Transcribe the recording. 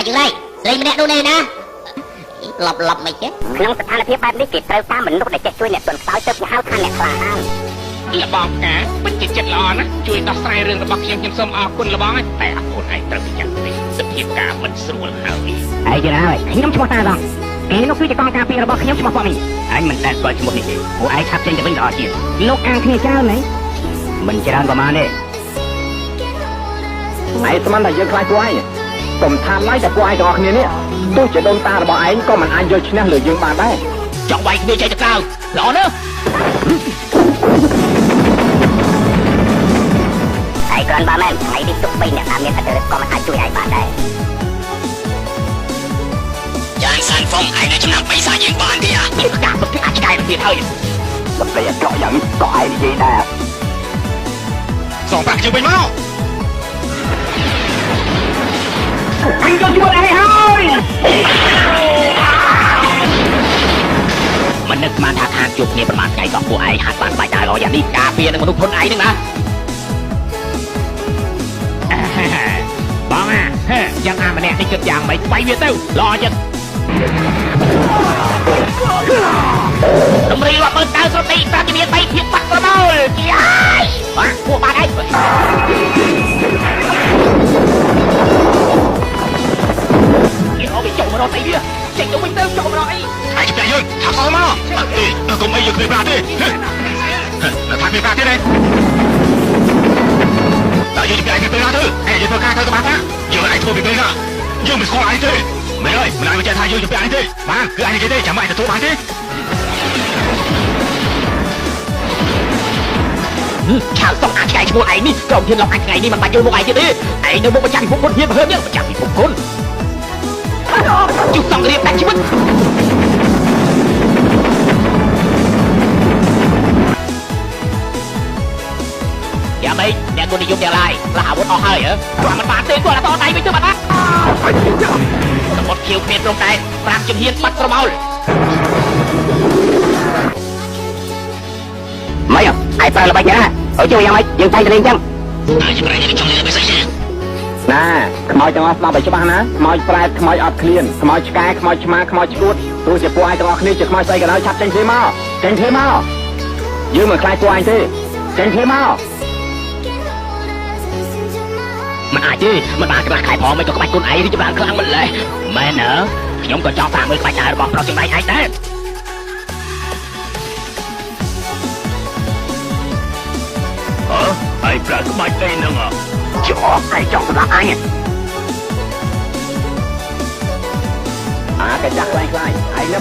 យើងឡើយស្រីម្នាក់នោះនេះណាលប់លប់មិនចេះ ក្នុងស្ថានភាពបែបនេះគេត្រូវការមនុស្សដែលចេះជួយអ្នកទន់ខ្សោយទើបគេហៅថាអ្នកក្លាហាន លបងផ្កាពិតជាចិត្តល្អណាស់ជួយដោះស្រាយរឿងរបស់ខ្ញុំខ្ញុំសូមអរគុណលបងតែអរគុណឯងត្រូវប្រយ័ត្នតិចសភាពការមិនស្រួលហើយ ឯងជាណាហើយខ្ញុំឈ្មោះតាឡងគេនោះគឺជាកងការពាររបស់ខ្ញុំឈ្មោះប៉មីអញមិនដែលស្គាល់ឈ្មោះនេះទេពួកឯងឆាប់ចេញទៅវិញល្អជាងលោកអាងគ្នាច្រើនណាមិនច្រើនប្រហែលទេ ឯងស្មានថាយើងខ្លាចពួកឯងកុំថាឡើយតែពួកឯងទាំងអស់គ្នានេះទោះជាដូនតារបស់ឯងក៏មិនអាចយកឈ្នះលើយើងបានដែរ ចង់វាយគ្នាចេញទៅក្រៅល្អណាស់ ឯងគ្រាន់បើមែនថ្ងៃនេះទុកបីអ្នកណាមានអធិរិទ្ធក៏មិនអាចជួយឯងបានដែរ ចានសានហ្វុងឯងនៅចំណាំបិសាយើងបានទេអាផ្កាពិតអាចឆ្កែទៀតហើយ បន្តិចអាក្រក់យ៉ាងនេះក៏ឯងនិយាយដែរ សងប្រាក់យើងវិញមក អញយកជួនឯងហើយ មិននឹកស្មានថាខានជួបគ្នាប្រហែលថ្ងៃសោះពួកឯងហាត់បានបាច់ដែរល្អយ៉ាងនេះការពារនឹងមនុស្សធនឯងហ្នឹងណាបងអាយ៉ាងអាម្នាក់នេះគិតយ៉ាងម៉េចវាយវាទៅល្អចិត្តតម្រីរាប់មើលតើស្រតិប្រាជំនាញបីភាពបាត់ប្រមូលជាអាយបាទពួកបានឯងគេអត់ចូលមករកអីវាចេញទៅវិញទៅចូលមករកអី ឯងជំពាក់យើងថាសល់មកអត់ទេកុំអីយើងគ្មានប្រាក់ទេថាគ្មានប្រាក់ទេទេតែយើងជំពាក់ឯងគ្មានប្រាក់ទៅឯងយើងធ្វើការធ្វើក្បាលប្រាក់យើងឯងធ្វើពីពេលណាយើងមិនស្គាល់ឯងទេមែនហើយមិនអាចបញ្ជាក់ថាយើងជំពាក់ឯងទេបានគឺឯងនិយាយទេចាំឯងទទួលបានទេ ឆាវសុកអាចឆ្កែឈ្មោះឯងនេះក្រុមធានឡុកអាចថ្ងៃនេះមិនបាច់យល់មុខឯងទៀតទេឯងនៅមុខម្ចាស់ពិភពគុណហ៊ានបើនេះម្ចាស់ពិភពគុណជុះសង្គ្រាមដាច់ជីវិតយ៉ាងម៉េចអ្នកគុណនិយមទាំងឡាយផ្លាស់អាវុធអស់ហើយហ៎គាត់មិនបានទេគាត់អត់តដៃវិញទៅបាត់ណាសមុទ្រខៀវគ្មានព្រំដែន5ជំហានបាត់ប្រមោល ម៉េចឯងប្រើល្បិចណាហើយជួយយ៉ាងម៉េចយើងតែងតែលេងចឹង តែជាប្រែនេះចង់លេងទៅស្អីទេ ណាខ្មោចទាំងអស់ស្ដាប់ឲ្យច្បាស់ណាខ្មោចប្រែតខ្មោចអត់ឃ្លានខ្មោចឆ្កែខ្មោចឆ្មាខ្មោចឆ្កួតទោះជាពួកឯងទាំងអស់គ្នាជាខ្មោចស្អីក៏ដោយឆាប់ចេញគ្នាមកចេញគ្នាមកយើងមិនខ្លាចពួកឯងទេចេញគ្នាមក មិនអាចទេមិនបានកន្លះខែផងមិនក៏ក្បាច់គុណឯងរីចម្រើនខ្លាំងម្ល៉េះមែនហ៎ខ្ញុំក៏ចង់សាកមើលក្បាច់ដែររបស់ប្រុសចម្លែកឯងដែរ ហ៎ឯងប្រើក្បាច់អីហ្នឹង ចោឯងចង់សម្លាប់អញ អាកាចាស់ខ្លាញ់ខ្លាយឯងនឹ